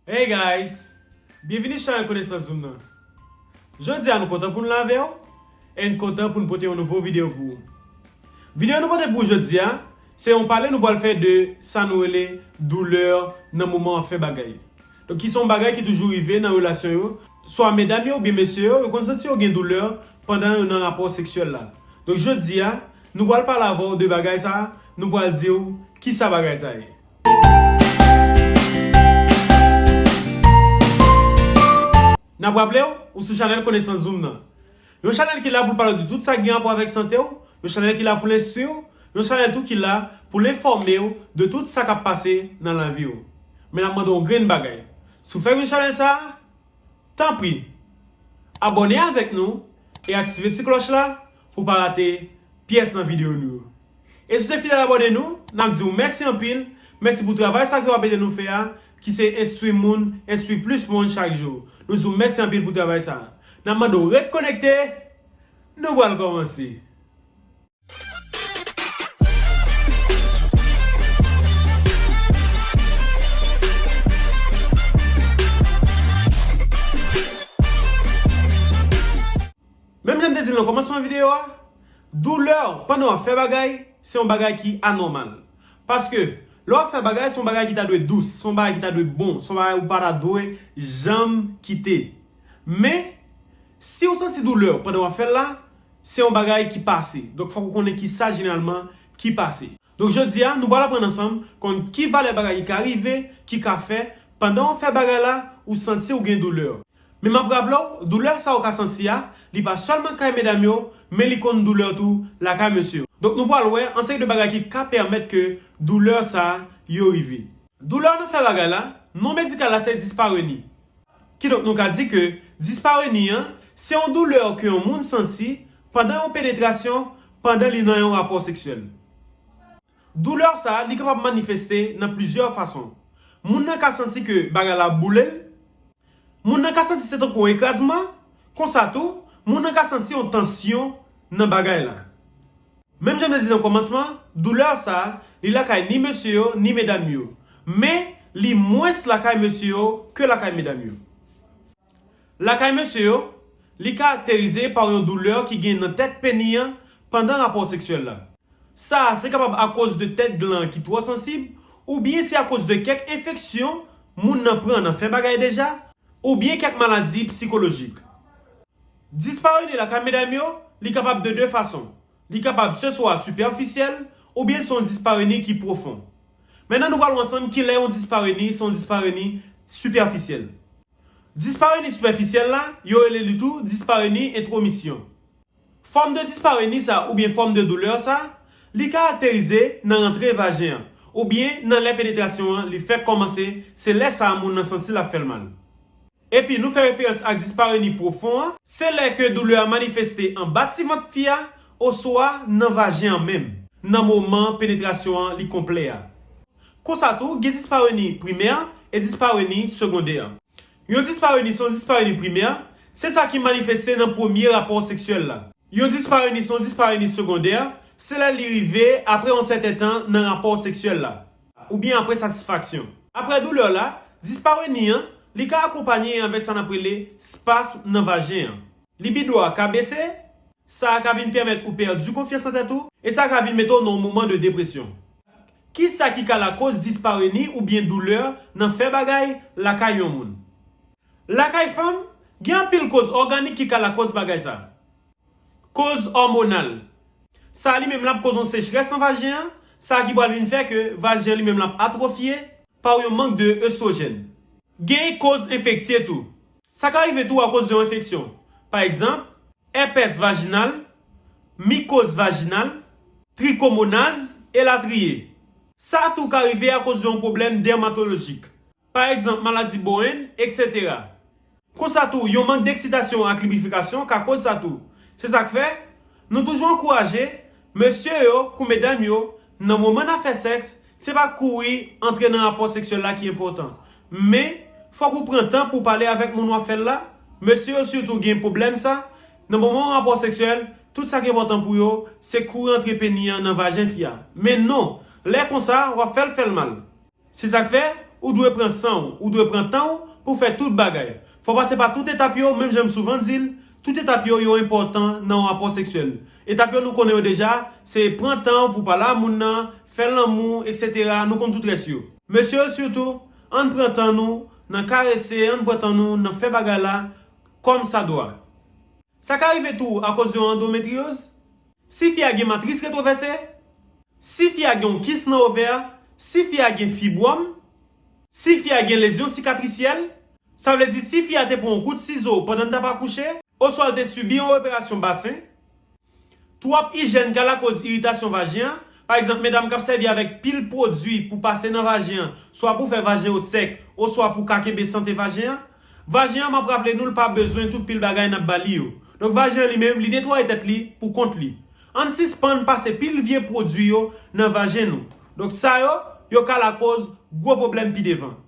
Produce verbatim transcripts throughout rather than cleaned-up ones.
Hey guys! Byenvini sou chanèl Konesans Zoom nan. Jodi a nou kontan pou n la avè w, e n kontan pou n pote yon nouvo videyo pou ou. Videyo nou pote pou ou jodi a, se yon pale nou pral fè de sa nou rele doulè nan moman w ap fè bagay. Donk ki se yon bagay ki toujou rive nan relasyon yo, swa medam yo oubyen mesye yo, yo konn santi yo gen doulè pandan yo nan rapò seksyèl la. Donk jodi a, nou pral pale avè w de bagay sa, nou pral di w kisa bagay sa ye. N ap raple w, ou sou chanèl Konesans Zoom nan. Yon chanèl ki la pou l pale w de tout sa ki gen rapò avèk sante w, yon chanèl ki la pou l enstwi w, yon chanèl tou ki la pou l enfòme w de tout sa k ap pase nan lavi w. Men n ap mande w yon grenn bagay. Si w fèk vin chanèl sa a, tanpri, abòne avèk nou e aktive ti klòch la pou w pa rate pyès nan videyo nou yo. E si w se fidèl abòne nou, n ap di w mèsi anpil, mèsi pou travay sa ke w ap ede nou fè a, ki se enstwi moun, enstwi plis moun chak jou. Nou di w mèsi anpil pou travay sa. N ap mande w ret konekte, nou pral kòmanse. Menm jan m te di l nan kòmansman videyo a, doulè pandan w ap fè bagay, se yon bagay ki anòmal. Paske, lè w ap fè bagay, se yon bagay ki ta dwe dous, se yon bagay ki ta dwe bon, se yon bagay ou pa ta dwe janm kite. Men, si w santi doulè pandan w ap fè l la, se yon bagay ki pase. Donk, fòk ou konnen kisa jeneralman ki pase. Donk, jodi a, nou pral aprann ansanm konn ki valè bagay ki ka rive, ki ka fè, pandan w ap fè bagay la, ou santi ou gen doulè. Men m ap raple w, doulè sa ou ka santi a, li pa sèlman kay medam yo, men li konn doulè tou lakay mesye yo. Donk nou pral wè an seri de bagay ki ka pèmèt ke doulè sa yo rive. Doulè nan fè bagay la, non medikal la se dispareni. Kidonk nou ka di ke dispareni an, se yon doulè ke yon moun santi pandan yon penetrasyon, pandan li nan yon rapò seksyèl. Doulè sa, li kapab manifeste nan plizyè fason. Moun nan ka santi ke bagay la boule l, moun nan ka santi se tankou yon ekrazman, konsa tou, moun nan ka santi yon tansyon nan bagay la. Menm jan m te di nan kòmansman, doulè sa, li lakay ni mesye yo, ni medam yo. Men, li mwens lakay mesye yo ke lakay medam yo. Lakay mesye yo, li karakterize pa yon doulè ki gen nan tèt peni an pandan rapò seksyèl la. Sa a se kapab akoz de tèt glan ki twò sansib, oubyen se akoz de kèk enfeksyon moun nan pran nan fè bagay deja, oubyen kèk maladi sikolojik. Dispareni lakay medam yo, li kapab de de fason. Li kapab se swa sipèfisyèl, oubyen se yon dispareni ki pwofon. Mentnan nou pral wè ansanm kilè yon dispareni se yon dispareni sipèfisyèl. Dispareni sipèfisyèl la, yo rele li tou dispareni entwomisyon. Fòm de dispareni sa oubyen fòm de doulè sa, li karakterize nan rantre vajen an, oubyen nan lè penetrasyon an li fèk kòmanse, se lè sa a moun nan santi l ap fè l mal. Epi nou fè referans ak dispareni pwofon an, se lè ke doulè a manifeste anba ti vant fi a, oswa nan vajen an menm, nan moman penetrasyon an li konplè a. Konsa tou, gen dispareni primè e dispareni segondè. Yon dispareni se yon dispareni primè, se sa ki manifeste nan premye rapò seksyèl la. Yon dispareni se yon dispareni segondè, se lè li rive apre yon sèten tan nan rapò seksyèl la, oubyen apre satisfaksyon. Apre doulè la, dispareni an, li ka akonpanye avèk sa n ap rele espasm nan vajen an. Libido a ka bese, sa a ka vin pèmèt ou pèdi konfyans nan tèt ou, e sa ka vin mete w nan yon moman de depresyon. Kisa ki ka lakoz dispareni oubyen doulè nan fè bagay lakay yon moun? Lakay fanm, gen anpil koz òganik ki ka lakoz bagay sa. Koz òmonal. Sa li menm l ap koz yon sechrès nan vajen an, sa ki pral vin fè ke vajen an li menm l ap atwofye pa yon mank de estwojèn. Gen koz enfektye tou. Sa ka rive tou akoz de yon enfeksyon. Pa egzanp, èpès vajinal, mikoz vajinal, trikomonaz, elatriye. Sa tou ka rive akoz de yon pwoblèm dèmatolojik. Pa egzanp, maladi Bowen, etsetera. Konsa tou, yon mank deksitasyon ak librifikasyon ka koz sa tou. Se sa k fè, nou toujou ankouraje mesye yo kou medam yo, nan moman n ap fè sèks, se pa kouri antre nan rapò seksyèl la ki enpòtan. Men, fòk ou pran tan pou w pale avèk moun w ap fè l la. Mesye yo sitou gen pwoblèm sa. Nan moman yon rapò seksyèl, tout sa ki enpòtan pou yo, se kouri antre peni an nan vajen fi a. Men non, lè konsa, w ap fè l fè l mal. Se sa k fè, Ou dwe pran san w, ou dwe pran tan w pou fè tout bagay. Fò w pase pa tout etap yo, menm jan m souvan di l, tout etap yo, yo enpòtan nan yon rapò seksyèl. Etap yo nou konnen yo deja, se pran tan w pou pale a moun nan, fè lanmou, etsetera. Nou konn tout rès yo. Mesye yo sitou, ann pran tan nou nan karese, ann pran tan nou nan fè bagay la kòm sa dwa. Sa ka rive tou akoz yon andometryoz. Si fi a gen matris retwovèse, si fi a gen yon kis nan ovè a, si fi a gen fibwòm, si fi a gen lezyon sikatrisyèl, sa vle di si fi a te pran yon kout sizo pandan l t ap akouche, oswa l te sibi yon operasyon basen. Twòp ijyèn ka lakoz iritasyon vajen an. Pa egzanp, medam k ap sèvi avèk pil pwodui pou pase nan vajen an, swa pou fè vajen yo sèk, oswa pou ka kenbe sante vajen an. Vajen an, m ap raple nou, l pa bezwen tout pil bagay n ap ba li yo. Donk, vajen an li menm, li netwaye tèt li pou kont li. Ann sispann pase pil vye pwodui yo nan vajen nou. Donk, sa yo, yo ka lakoz gwo pwoblèm pi devan.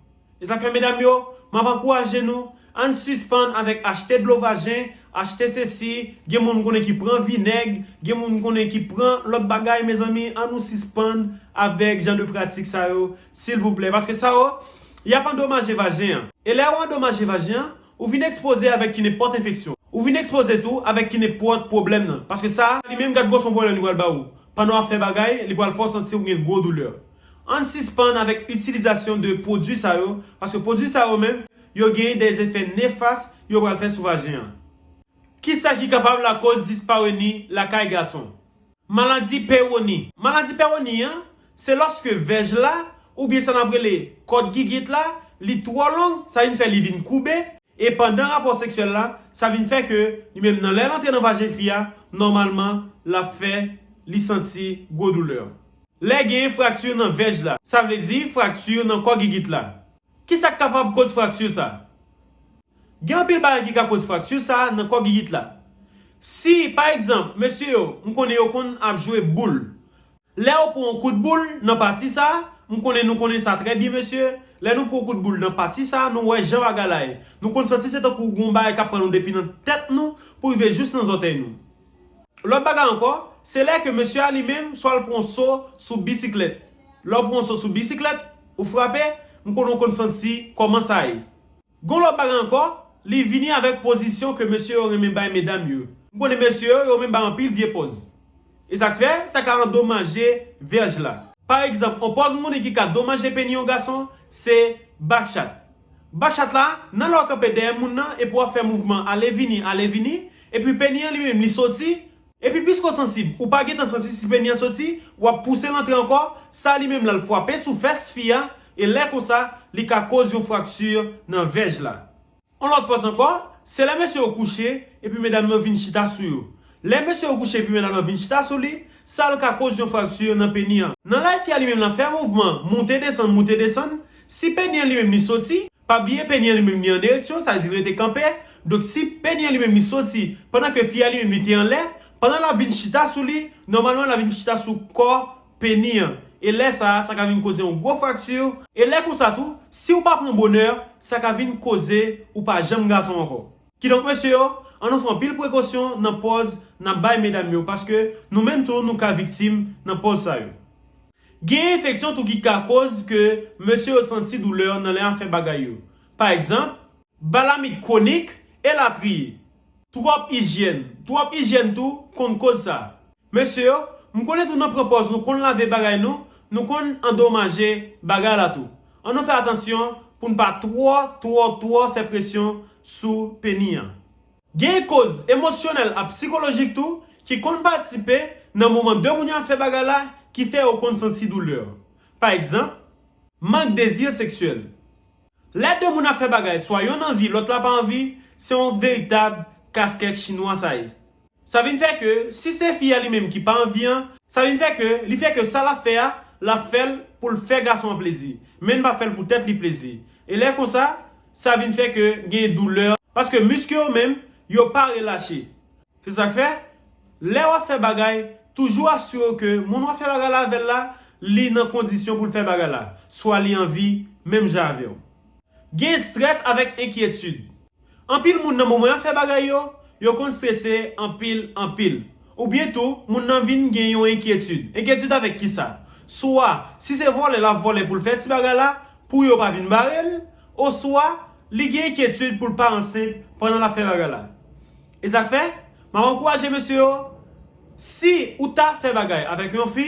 E sa k fè, medam yo, m ap ankouraje nou, ann sispann avèk achte dlo vajen, achte sesi, gen moun m konnen ki pran vinèg, gen moun m konnen ki pran lòt bagay, mezanmi, ann nou sispann avèk jan de pratik sa yo, silvouplè. Paske sa yo, y ap andomaje vajen an. E lè ou andomaje vajen an, ou vin ekspoze avèk ki nenpòt enfeksyon. Ou vin ekspoze tou avèk ki nenpòt pwoblèm nan. Paske sa, li menm, gad gwo son pwoblèm li pral ba ou. Pandan w ap fè bagay, li pral fè w santi ou gen gwo doulè. Ann sispann avèk itilizasyon de pwodui sa yo, paske pwodui sa yo menm, yo gen de efè nefas yo pral fè sou vajen an. Kisa ki kapab lakoz dispareni lakay gason? Maladi pewoni. Maladi pewoni an, se lòske vèj la, oubyen sa n ap rele kòd gigit la, li twò long, sa vin fè li vin koube, e pandan rapò seksyèl la, sa vin fè ke li menm nan lè l antre nan vajen fi a, nòmalman, l ap fè li santi gwo doulè. Lè gen frakti nan vèj la, sa vle di frakti nan kò gigit la. Kisa k kapab koz frakti sa? Gen anpil bagay ki ka koz frakti sa nan kò gigit la. Si, pa egzanp, mesye yo, m konnen yo konn ap jwe boul. Lè yo pran yon kout boul nan pati sa, m konnen nou konnen sa trè byen, mesye. Lè nou pran yon kout boul nan pati sa, nou wè jan bagay la ye. Nou konn santi se tankou gon bagay k ap pran nou depi nan tèt nou pou rive jis nan zòtèy nou. Lòt bagay ankò, se lè ke mesye a li menm, swa l pran yon so sou bisiklèt. Lè w pran yon so sou bisiklèt, ou frape, m konnen w konn santi kòman sa ye. Gon lòt bagay ankò, li vini avèk pozisyon ke mesye yo renmen bay medam yo. M konnen mesye yo, yo renmen bay anpil vye pòz. E sa k fè, sa ka andomaje vèj la. Pa egzanp, yon pòz m konnen ki ka domaje peni yon gason, se bakchat. Bakchat la, nan lè w kanpe dèyè moun nan epi w ap fè mouvman ale vini, ale vini, epi peni an li menm li soti, epi piske w sansib, ou pa gentan santi si peni an soti, w ap pouse l antre ankò, sa li menm l al frape sou fès fi a, e lè konsa, li ka koz yon frakti nan vèj la. Yon lòt pòz ankò, se lè mesye yo kouche, epi medam yo vin chita sou yo. Lè mesye yo kouche epi medam yo vin chita sou li, sa l ka koz yon frakti nan peni an. Nan lè fi a li menm l ap fè mouvman, moute desann, moute desann, si peni an li menm li soti, pa bliye peni an li menm li an ereksyon, sa vle di l rete kanpe. Donk si peni an li menm li soti, pandan ke fi a li menm li te anlè, pandan l ap vin chita sou li, nòmalman l ap vin chita sou kò peni an. E lè sa a, sa ka vin koze yon gwo frakti. E lè konsa tou, si w pa pran bonè, sa ka vin koze ou pa janm gason ankò. Kidonk, mesye yo, ann nou fè anpil prekosyon nan pòz n ap bay medam yo, paske nou menm tou, nou ka viktim nan pòz sa yo. Gen enfeksyon tou ki ka koz ke mesye yo santi doulè nan lè y ap fè bagay yo. Pa egzanp, balamit kwonik, elatriye. Twòp ijyèn. Twòp ijyèn tou konn koz sa. Mesye yo, m konnen tou nan pran pòz nou konn lave bagay nou, nou konn andomaje bagay la tou. Ann nou fè atansyon pou n pa twò, twò, twò fè presyon sou peni an. Gen koz emosyonèl ak sikolojik tou ki konn patisipe nan moman de moun yo ap fè bagay la ki fè yo konn santi doulè. Pa egzanp, mank dezi seksyèl. Lè de moun ap fè bagay, swa yonn anvi, lòt la pa anvi, se yon veritab kaskèt chinwa sa ye. Sa vin fè ke, si se fi a li menm ki pa anvi an, sa vin fè ke li fè ke sa l ap fè a, l ap fè l pou l fè gason an plezi, men l pa fè l pou tèt li plezi. E lè konsa, sa vin fè ke gen doulè, paske misk yo menm, yo pa relache. Se sa k fè, lè w ap fè bagay, toujou asire w ke moun w ap fè bagay la avè l la, li nan kondisyon pou l fè bagay la, swa li anvi menm jan avè w. Gen estrès avèk enkyetid. Anpil moun nan moman y ap fè bagay yo, yo konn estrese anpil, anpil. Oubyen tou, moun nan vin gen yon enkyetid. Enkyetid avèk kisa? Swa, si se vòlè l ap vòlè pou l fè ti bagay la, pou yo pa vin bare l, oswa li gen enkyetid pou l pa ansent pandan l ap fè bagay la. E sa k fè, m ap ankouraje mesye yo, si ou ta fè bagay avèk yon fi,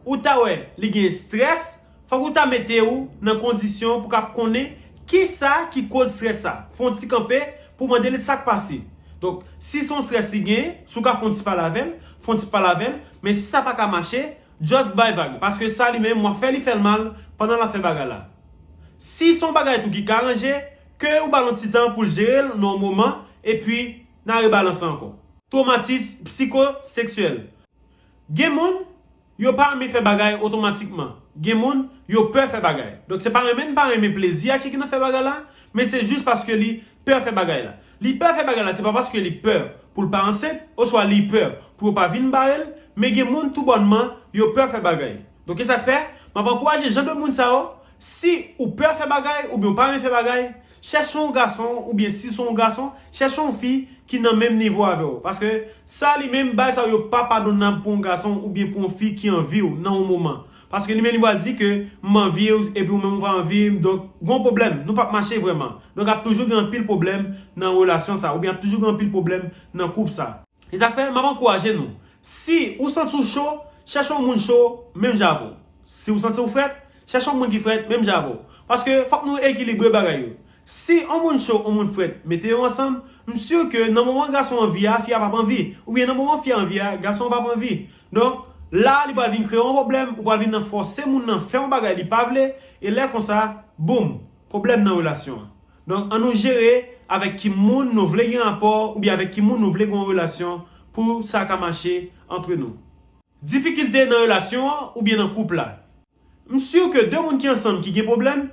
ou ta wè li gen estrès, fòk ou ta mete w nan kondisyon pou w kab konnen kisa ki koz estrès sa. Fè yon ti kanpe pou w mande l sa k pase. Donk, si se yon estrès li gen, si w ka fè yon ti pale avè l, fè yon ti pale avè l, men si sa pa ka mache, just bay vag, paske sa li menm, w ap fè li fè l mal pandan l ap fè bagay la. Si se yon bagay tou ki ka ranje, ke ou ba l yon ti tan pou l jere l nan yon moman, epi n a rebalanse ankò. Twomatis psikoseksyèl. Gen moun, yo pa renmen fè bagay otomatikman. Gen moun, yo pè fè bagay. Donk, se pa renmen n pa renmen plezi a ki nan fè bagay la, men se jis paske li pè fè bagay la. Li pè fè bagay la, se pa paske li pè pou l pa ansent, oswa li pè pou yo pa vin bare l, men gen moun toubònman, yo pè fè bagay. Donk, e sa k fè, m ap ankouraje jan de moun sa yo, si ou pè fè bagay, oubyen ou pa renmen fè bagay, chèche yon gason, oubyen si se yon gason, chèche yon fi ki nan menm nivo avè w. Paske sa li menm, bagay sa yo pa padonab pou yon gason oubyen pou yon fi ki anvi w nan yon moman. Paske li menm li pral di ke m anvi w, epi ou menm ou pa anvi m, donk, gon pwoblèm, nou p ap mache vrèman. Donk, ap toujou gen anpil pwoblèm nan relasyon sa, oubyen ap toujou gen anpil pwoblèm nan koup sa. E sa k fè, m ap ankouraje nou. Si ou santi w cho, chèche yon moun cho menm jan avè w. Si ou santi w frèt, chèche yon moun ki frèt menm jan avè w. Paske fòk nou ekilibre bagay yo. Si yon moun cho, yon moun frèt, mete yo ansanm, m si ke nan moman gason anvi a, fi a p ap anvi. Oubyen nan moman fi a anvi a, gason an p ap anvi. Donk, la, li pral vin kreye yon pwoblèm, ou pral vin nan fòse moun nan fè yon bagay li pa vle, e lè konsa, boum, pwoblèm nan relasyon an. Donk, ann nou jere avèk ki moun nou vle gen rapò, oubyen avèk ki moun nou vle gen yon relasyon, pou sa ka mache antre nou. Difikilte nan relasyon an oubyen nan koup la. M si ke de moun ki ansanm ki gen pwoblèm,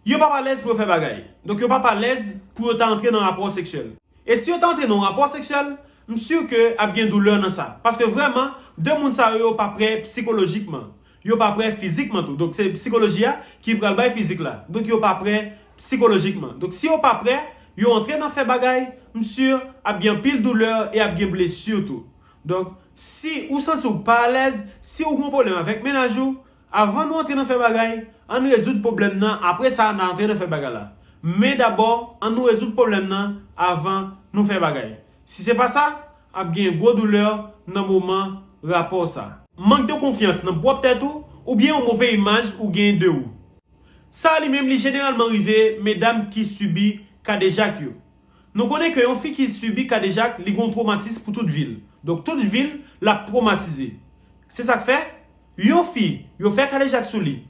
yo p ap alèz pou yo fè bagay. Donk, yo p ap alèz pou yo ta antre nan rapò seksyèl. E si yo ta antre nan yon rapò seksyèl, m si ke ap gen doulè nan sa. Paske vrèman, de moun sa yo, yo pa prè psikolojikman. Yo pa prè fizikman tou. Donk, se psikoloji a ki pral bay fizik la. Donk, yo pa prè psikolojikman. Donk, si yo pa prè, yo antre nan fè bagay, m si ap gen anpil doulè e ap gen blesi tou. Donk, si ou santi w pa alèz, si ou gen yon pwoblèm avèk mennaj ou, avan nou antre nan fè bagay, ann rezoud pwoblèm nan, apre sa, n a antre nan fè bagay la. Men dabò, ann nou rezoud pwoblèm nan avan nou fè bagay. Si se pa sa, ap gen gwo doulè nan moman rapò sa. Mank de konfyans nan pwòp tèt ou, oubyen yon move imaj ou gen de ou. Sa li menm li jeneralman rive medam ki sibi kadejak yo. Nou konnen ke yon fi ki sibi kadejak, li gen yon twomatis pou tout vi l. Donk, tout vi l, l ap twomatize. Se sa k fè, yon fi, yo fè kadejak sou li,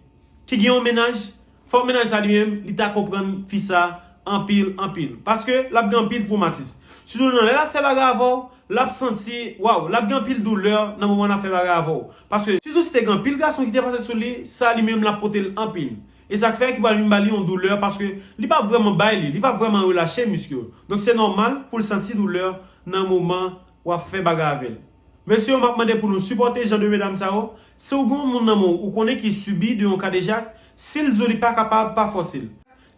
ki gen yon mennaj, fòk mennaj sa li menm, li ta konprann fi sa anpil, anpil. Paske l ap gen anpil twomatis. Sitou nan lè l ap fè bagay avè w, l ap santi, waw, l ap gen anpil doulè nan moman l ap fè bagay avè w. Paske, sitou si te gen anpil gason ki te pase sou li, sa li menm l ap pote l anpil. E sa k fè ki pral vin ba li yon doulè, paske li p ap vrèman bay li, li p ap vrèman relache misk yo. Donk, se nòmal pou l santi doulè nan moman w ap fè bagay avè l. Mesye yo, m ap mande pou nou sipòte jan de medam sa yo. Si w gen yon moun nan men w ou konnen ki sibi de yon kadejak, si l di w li pa kapab, pa fòse l.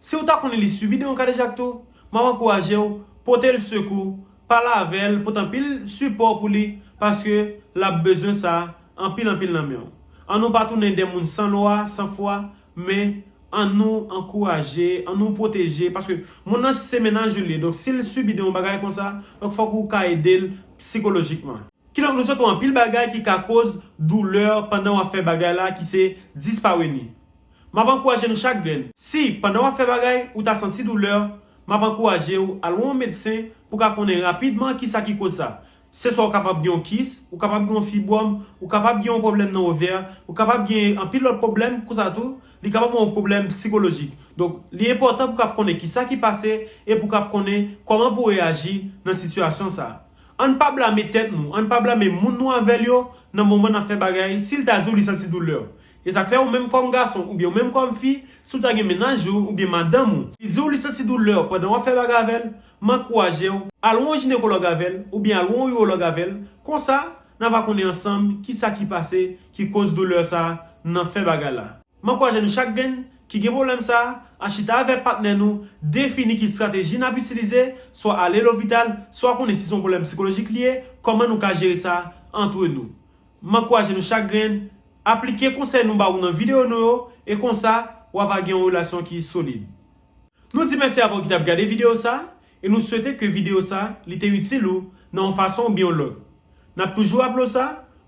Si w ta konnen li sibi de yon kadejak tou, m ap ankouraje w, pote l sekou, pale avè l, pote anpil sipò pou li, paske l ap bezwen sa anpil, anpil nan men w. Ann nou pa tounen de moun san lwa, san fwa, men ann nou ankouraje, ann nou pwoteje, paske moun nan se mennaj ou li ye. Donk, si l sibi de yon bagay konsa, donk fòk ou ka ede l sikolojikman. Kidonk, nou sot wè anpil bagay ki ka koz doulè pandan w ap fè bagay la, ki se dispareni. M ap ankouraje nou chak grenn. Si, pandan w ap fè bagay, ou ta santi doulè, m ap ankouraje w al wè yon medsen pou w ka konnen rapidman kisa ki koz sa. Se swa ou kapab gen yon kis, ou kapab gen yon fibwòm, ou kapab gen yon pwoblèm nan ovè, ou kapab gen anpil lòt pwoblèm konsa tou, li kapab yon pwoblèm sikolojik. Donk, li enpòtan pou w kab konnen kisa ki pase e pou w kab konnen kòman pou w reyaji nan sitiyasyon sa a. Ann pa blame tèt nou, ann pa blame moun nou avè l yo nan moman n ap fè bagay, si l ta di w li santi doulè. E sa k fè ou menm kòm gason oubyen ou menm kòm fi, si w ta gen mennaj ou oubyen madanm ou, li di w li santi doulè pandan w ap fè bagay avè l, m ankouraje w, al wè yon jinekològ avè l, oubyen al wè yon iwològ avè l, konsa, n a va konnen ansanm kisa ki pase ki koz doulè sa a nan fè bagay la. M ankouraje nou chak grenn ki gen pwoblèm sa a, a chita avèk patnè nou, defini ki estrateji n ap itilize, swa ale lopital, swa konnen si se yon pwoblèm sikolojik li ye, kòman nou ka jere sa antre nou. M ankouraje nou chak grenn, aplike konsèy nou ba ou nan videyo nou yo, e konsa, w ava gen yon relasyon ki solid. Nou di mèsi avè w ki t ap gade videyo sa, e nou swete ke videyo sa, li te itil ou nan yon fason oubyen yon lòt. N ap toujou raple w sa,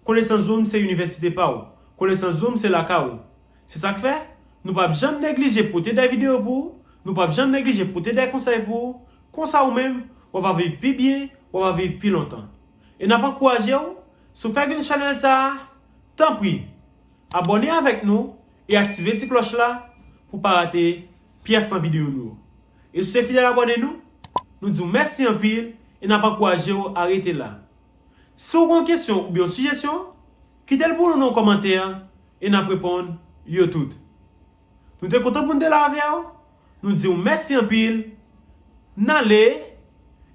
konesans zòm se inivèsite pa w, konesans zòm se lakay ou. Se sa k fè, nou p ap janm neglije pote de videyo pou ou, nou p ap janm neglije pote de konsèy pou ou, konsa ou menm, w ava viv pi byen, w ava viv pi lontan. E n ap ankouraje w, si w fèk vin chanèl sa a, tanpri, abòne avèk nou e aktive ti klòch la pou w pa rate pyès nan videyo nou yo. E si w se fidèl abòne nou, nou di w mèsi anpil e n ap ankouraje w a rete la. Si w gen yon kesyon oubyen yon sijèsyon, kite l pou nou nan yon kòmantè e n ap reponn yo tout. Nou te kontan pou n te la avè w, nou di w mèsi anpil, n ale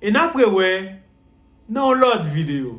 e n ap rewè nan yon lòt videyo.